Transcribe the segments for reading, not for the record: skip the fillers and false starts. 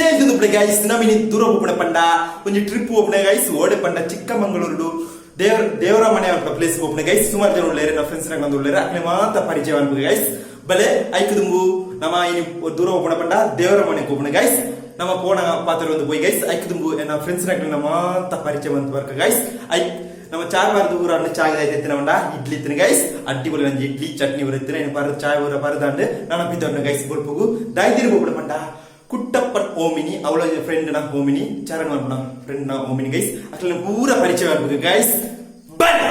Change guys. ನಮಿನಿ ದೂರ ಪೋಪುಣ ಪಂಡ ಒಂಜಿ ಟ್ರಿಪ್ ಪೋಪುಣ ಗೈಸ್. ಓಡೆ ಪಂಡ ಚಿಕ್ಕಮಗಳೂರು ದೇವರ ದೇವರ ಮನೆ ಪ್ಲೇಸ್ ಪೋಪುಣ ಗೈಸ್. ಸುಮಾರು ಜನ ಉಳ್ಳೇರೆ, ನಮ್ಮ ಫ್ರೆಂಡ್ಸ್ ನಾಗ ಉಳ್ಳೇರೆ, ಅಕ್ಲೆ ಮಾತ ಪರಿಚಯ ಅನ್ಪು ಗೈಸ್. ಬಲೆ ಐಕ್ ದುಂಬು ನಮ್ಮ ಇನಿ ದೂರ ಪೋಪುಣ ಪಂಡ ದೇವರ ಮನೆ ಪೋಪುಣ ಗೈಸ್. ನಮ್ಮ ಪೋಣ ಪಾತ್ರ ಒಂದು ಪೋಯ್ ಗೈಸ್. ಐಕ್ ದುಂಬು ಎನ್ನ ಫ್ರೆಂಡ್ಸ್ ನಾಗ ಮಾತ ಪರಿಚಯ ಬಂತು ಬರ್ಕ ಗೈಸ್. I ನಮ್ಮ ಚಾಯ್ ಬಾರದು ಊರ ಅಣ್ಣ ಚಾಯ್ ಆಯ್ತು ಮಂಡ ಇಡ್ಲಿ ಇತ್ತಿನ ಗೈಸ್. ಅಡ್ಡಿಪೊಲಿ ಒಂಜಿ ಇಡ್ಲಿ ಚಟ್ನಿ ಊರ ಇತ್ತಿನ ಪರ ಚಾಯ್ ಊರ ಪರದಾಂಡು ನಾನು ಪಿತ್ತೊಂಡು ಗೈಸ್. ಬೊಲ್ಪುಗು ದಾಯ್ತಿರು ಪೋಪುಣ ಪಂಡ ಕುಟ್ಟಪ್ಪನ್ ಓಮಿನಿ, ಅವಳ ಫ್ರೆಂಡ್ ನ ಓಮಿನಿ, ಚರಣ್ ವರ್ಮನ ಫ್ರೆಂಡ್ ನ ಓಮಿನಿ ಗೈಸ್. ಅಕ್ಲೆನ ಪೂರ ಪರಿಚಯ ಆಗ್ಬೇಕು ಗೈಸ್. ಬನ್ನಿ.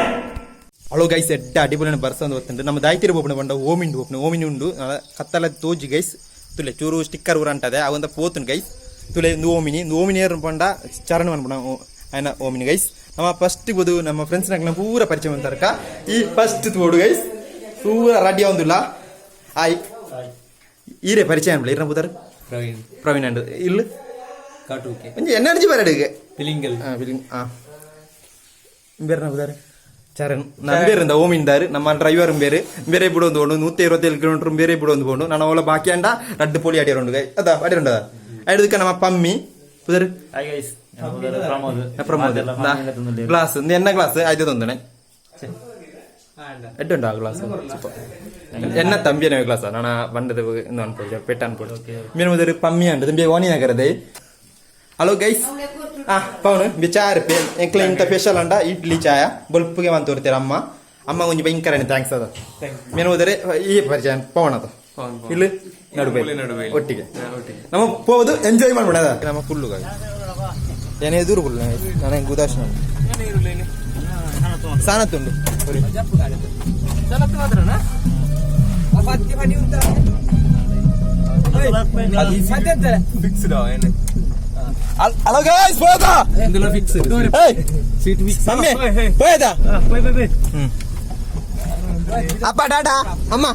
ಹಲೋ ಗೈಸ್, ಎಡ್ಡ ಅಡಿಪೊಲಿನ ಬರ್ಸಂದು ಗೊತ್ತುಂಟು. ನಮ್ಮ ದಾಯ್ತಿರು ಪೋಪುಣ ಪಂಡ ಓಮಿಂಡು ಪೋಪುಣ, ಓಮಿನಿ ಉಂಡು. ಕತ್ತಲ ತೋಜಿ ಗೈಸ್. ತುಲೆ ಚೂರು ಸ್ಟಿಕ್ಕರ್ ಊರ ಅಂಟದೆ ಅವಂತ ಪೋತುಂಡು ಗೈಸ್. ತುಲೆ ಇಂದು ಓಮಿನಿ, ಇಂದು ಓಮಿನಿ ಪಂಡ ಚರಣ್ ಪನ್ಪುಣ ಆಯ್ನ ಓಮಿನಿ ಗೈಸ್. ನಮ್ಮ ಫಸ್ಟ್ ಬೋದು ನಮ್ಮ ಫ್ರೆಂಡ್ಸ್ ನಾಗ ಪೂರ ಪರಿಚಯ ಅಂತಾರಕ. ಈ ಫಸ್ಟ್ ತೋಡು ಗೈಸ್, ಪೂರ ರೆಡಿ ಆವೊಂದುಲ್ಲ. ಆಯ್ ಈರೆ ಪರಿಚಯ ಅನ್ಬಲ ಇರ್ನ ಪುದರ್? ಪ್ರವೀಣ್. ಪ್ರವೀಣ್ ಅಂಡ್ ಇಲ್ಲ. ಕಾಟೂಕೆ. ಒಂಜಿ ಎನರ್ಜಿ ಬರಡಿಗೆ. ಪಿಲಿಂಗಲ್. ಆ ಬಿಲಿಂಗ್. ಆ ಬೇರೆ ಪುದರ್? ಚರಣ್. ನಮ್ಮ ಬೇರೆ ಓಮಿಂದಾರು, ನಮ್ಮ ಡ್ರೈವರ್ ಬೇರೆ ಬೇರೆ ಬಿಡು ಒಂದು ಹೋಡು 127 ಕಿಲೋಮೀಟರ್ ಬೇರೆ ಬಿಡು ಒಂದು ಬೋಡು. ನಾನು ಅವಳ ಬಾಕಿ ಅಂಡ ರಡ್ಡು ಪೋಲಿ ಅಡಿಯರುಂಡು ಗೈ. ಅದ ಅಡಿಯರುಂಡ ಐದಕ್ಕೆ ನಮ್ಮ ಪಮ್ಮಿ ಪುದರ್? Hi guys, Pramod. Pramod. Glass ಎನ್ನ ಗ್ಲಾಸ್ ಆಯ್ತು ತೊಂದನೆ ಎಡ್ಡುಂಡ ಗ್ಲಾಸ್. ಎನ್ನ ತಂಬಿಯನ ಗ್ಲಾಸ್ ನಾನು ಬಂಡದ ಅನ್ಪೋಡು ಪೆಟ್ಟ ಅನ್ಪೋಡು. ಮೀನು ಮುದರು ಪಮ್ಮಿ ಅಂಡ ತಂಬಿ ಓಣಿ ನಗರದೆ. ಹಲೋ ಗೈಸ್, ಆ ಪೌನು ಬಿ ಚಾಯ್ ರುಪೆ ಎಂಕ್ಲ ಇಂತ ಸ್ಪೆಷಲ್ ಅಂಡ ಇಡ್ಲಿ ಚಾಯ ಬೊಲ್ಪುಗೆ ಬಂತು ತೋರ್ತೀರ. ಅಮ್ಮ ಅಮ್ಮ ಒಂಜಿ ಭಯಂಕರ thanks ಅದ. ಮೇನು ಹೋದರೆ ಈ ಪರಿಚಯ ಪವನ್ ಅದ ಇಲ್ಲಿ ನಡುವೆ ಒಟ್ಟಿಗೆ ನಮ್ಮ ಹೋಗೋದು ಎಂಜಾಯ್ ಮಾಡ್ಬೇಡ. ನಮ್ಮ ಫುಲ್ಲು ಏನೇ ಎದುರು ಫುಲ್ ನಾನು ಗುದಾಶ್ ಸಾನತ್ತುಂಡು. ಹಲೋ ಗೈಸ್, ಹೋದಾ? ಫಿಕ್ಸ್. ಸೀಟ್ ಹೋಯ್ತಾ? ಅಪ್ಪ ಟಾಟಾ, ಅಮ್ಮ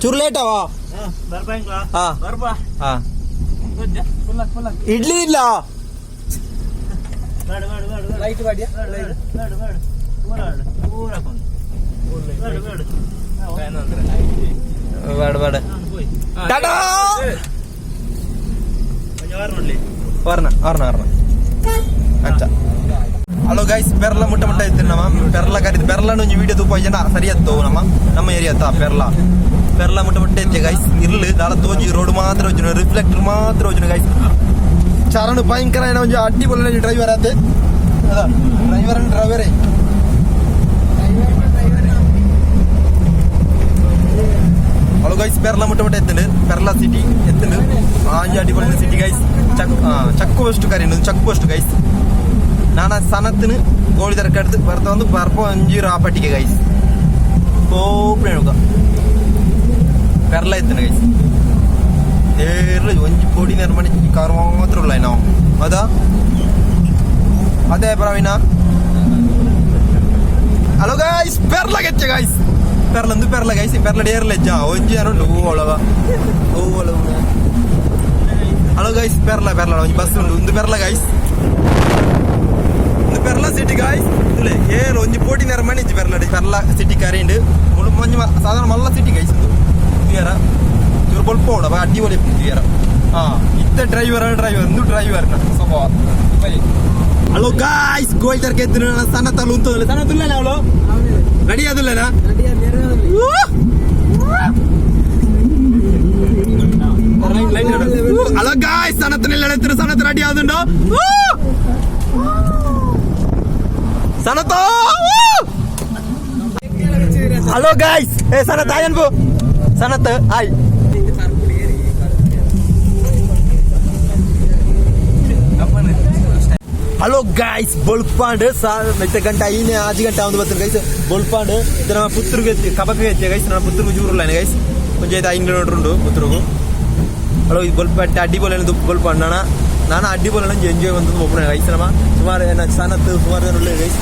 ಚೂರು ಲೇಟ್ ಅವ. ಹಾ ಹಾ ಇಡ್ಲಿ ಇಲ್ಲ. ಬೇಡ ಬೇಡ, ಟಾಟಾ. ವರ್ಣ ವರ್ಣ ವರ್ಣ ಅಂಚ. ಹಲೋ ಗೈಸ್, ಪೆರ್ಲ ಮುಟ್ಟ ಮುಟ್ಟ ಇತ್ತು ನಮ್ಮ ಪೆರ್ಲ ಕರಿದು. ಪೆರ್ಲ ಒಂಜಿ ವಿಡಿಯೋ ತೂಪ ಜನ ಸರಿ ಅತ್ತು. ನಮ್ಮ ನಮ್ಮ ಏರಿಯಾ ಅತ್ತ ಪೆರ್ಲ. ಪೆರ್ಲ ಮುಟ್ಟ ಮುಟ್ಟ ಇತ್ತೆ ಗೈಸ್. ಇರ್ಲು ದಾಲ ತೋಜಿ, ರೋಡ್ ಮಾತ್ರ ಹೋಜುನ, ರಿಫ್ಲೆಕ್ಟರ್ ಮಾತ್ರ ಹೋಜುನ ಗೈಸ್. ಚರಣ ಭಯಂಕರ ಏನೋ ಒಂಜಿ ಅಡ್ಡಿ ಬೊಲ್ಲ ಡ್ರೈವರ್ ಆತೆ. ಡ್ರೈವರ್ ಡ್ರೈವರೇ. ಹಲೋ ಗೈಸ್, ಪೆರ್ಲ ಮುಟ್ಟ ಮುಟ್ಟ ಎತ್ತುಂಡು. ಪೆರ್ಲ ಸಿಟಿ ಎತ್ತುಂಡು. ಆಂಜಿ ಅಡಿಪೊಲಿನ ಸಿಟಿ ಗೈಸ್. ಚಕ್ ಚೆಕ್ ಪೋಸ್ಟ್ ಕರಿನು, ಚೆಕ್ ಪೋಸ್ಟ್ ಗೈಸ್. ನಾನ ಸನತ್ತಿನ ಗೋಳಿ ದರಕಡ್ದು ಬರ್ತಾ ಒಂದು ಬರ್ಪ ಒಂಜಿ ರಾಪಟ್ಟಿಗೆ ಗೈಸ್. ಕೋಪಣೆ ಪೆರ್ಲ ಎತ್ತುಂಡು ಗೈಸ್. ಏರ್ಲ ಒಂಜಿ ಪೊಡಿ ನಿರ್ಮಾಣ ಕಾರ್ ಮಾತ್ರ ಉಲ್ಲ ನಾವು. ಅದ ಅದೇ ಪ್ರವೀಣ. ಹಲೋ ಗಾಯ್ಸ್, ಪೆರ್ಲ ಗೆಚ್ಚ ಗಾಯ್ಸ್. ಪೆರ್ಲ ಒಂದು ಪೆರ್ಲ ಗೈಸ್. ಪೆರ್ಲ ಡೇರ್ಲ ಹೆಜ್ಜ ಒಂಜಿ ಉಂಡು. ಹೂ ಒಳವ ಹೂ ಒಳವ. ಹಲೋ ಗೈಸ್, ಪೆರ್ಲ ಪೆರ್ಲ ಒಂಜಿ ಬಸ್ ಉಂಡು. ಒಂದು ಪೆರ್ಲ ಗೈಸ್, ಒಂದು ಪೆರ್ಲ ಸಿಟಿ ಗಾಯ್ಸ್. ಇಲ್ಲ ಏರು ಒಂಜಿ ಪೋಟಿ ನೇರ ಮಣಿಜಿ ಪೆರ್ಲ. ಪೆರ್ಲ ಸಿಟಿ ಕರೆಂಡ್ ಮುಳು ಮಂಜು ಸಾಧಾರಣ ಮಲ್ಲ ಸಿಟಿ ಗೈಸ್. ಇದು ತುಯರ ಚೂರು ಬೊಲ್ಪ ಉಂಡು ಅಡ್ಡಿ ಒಲಿ ತುಯರ. ಹಾ ಇತ್ತ ಡ್ರೈವರ್ ಡ್ರೈವರ್ ಒಂದು ಡ್ರೈವರ್ ನ ಸ್ವಭಾವ. ಹಲೋ ಗಾಯ್ಸ್, ಗೋಲ್ ತರ್ಕೆ ಸಣ್ಣ ತಲು ಉಂಟು. ಸಣ್ಣ ತುಲ್ಲ ಅವಳು ರೆಡಿ ಆದಿಲ್ಲನಾ? ಹಲೋ ಗಾಯ್ಸ್, ಸನತ್ನೆಲ್ಲ ಸನತ್ ರೆಡಿ ಆದುಂಡು. ಸನತ. ಹಲೋ ಗಾಯ್ಸ್, ಏ ಸನತ್ ಆಯ್ ಅನ್ಬು. ಸನತ್ ಆಯ್. ಹಲೋ ಗಾಯ್ಸ್, ಬೊಲ್ಪಾಂಡ್ ಮೆತ್ತೆ ಗಂಟೆ ಐನೇ ಆಜಿ ಗಂಟೆ ಒಂದು ಬರ್ತದೆ ಗೈಸ್. ಬೊಲ್ಪಾಂಡ್ ಇದು ನಮ್ಮ ಪುತ್ತೂರಿಗೆ ಕಬಕ ಎತ್ತಿ ಗೈಸ್. ನಮ್ಮ ಪುತ್ತೂರ್ಗು ಜೂರುಲ್ಲ ಗೈಸ್. ಒಂಜಿ ಐದು 5 ಕಿಲೋಮೀಟರ್ ಉಂಡು ಪುತ್ತೂರ್ಗು. ಹಲೋ, ಇದು ಬೊಲ್ಪಟ್ಟೆ ಅಡ್ಡಿ ಬೋಲ ಬೊಲ್ಪಾಂಡ್. ನಾನು ನಾನು ಅಡ್ಡಿ ಬೋಲ ಎಂಜಾಯ್ ಒಂದು ಒಬ್ಬನೇ ಗೈಸ್. ನಮ್ಮ ಸುಮಾರು ಏನ ಸನತ್ ಸುಮಾರು ಜನ ಉಳ್ಳೆ ಗೈಸ್.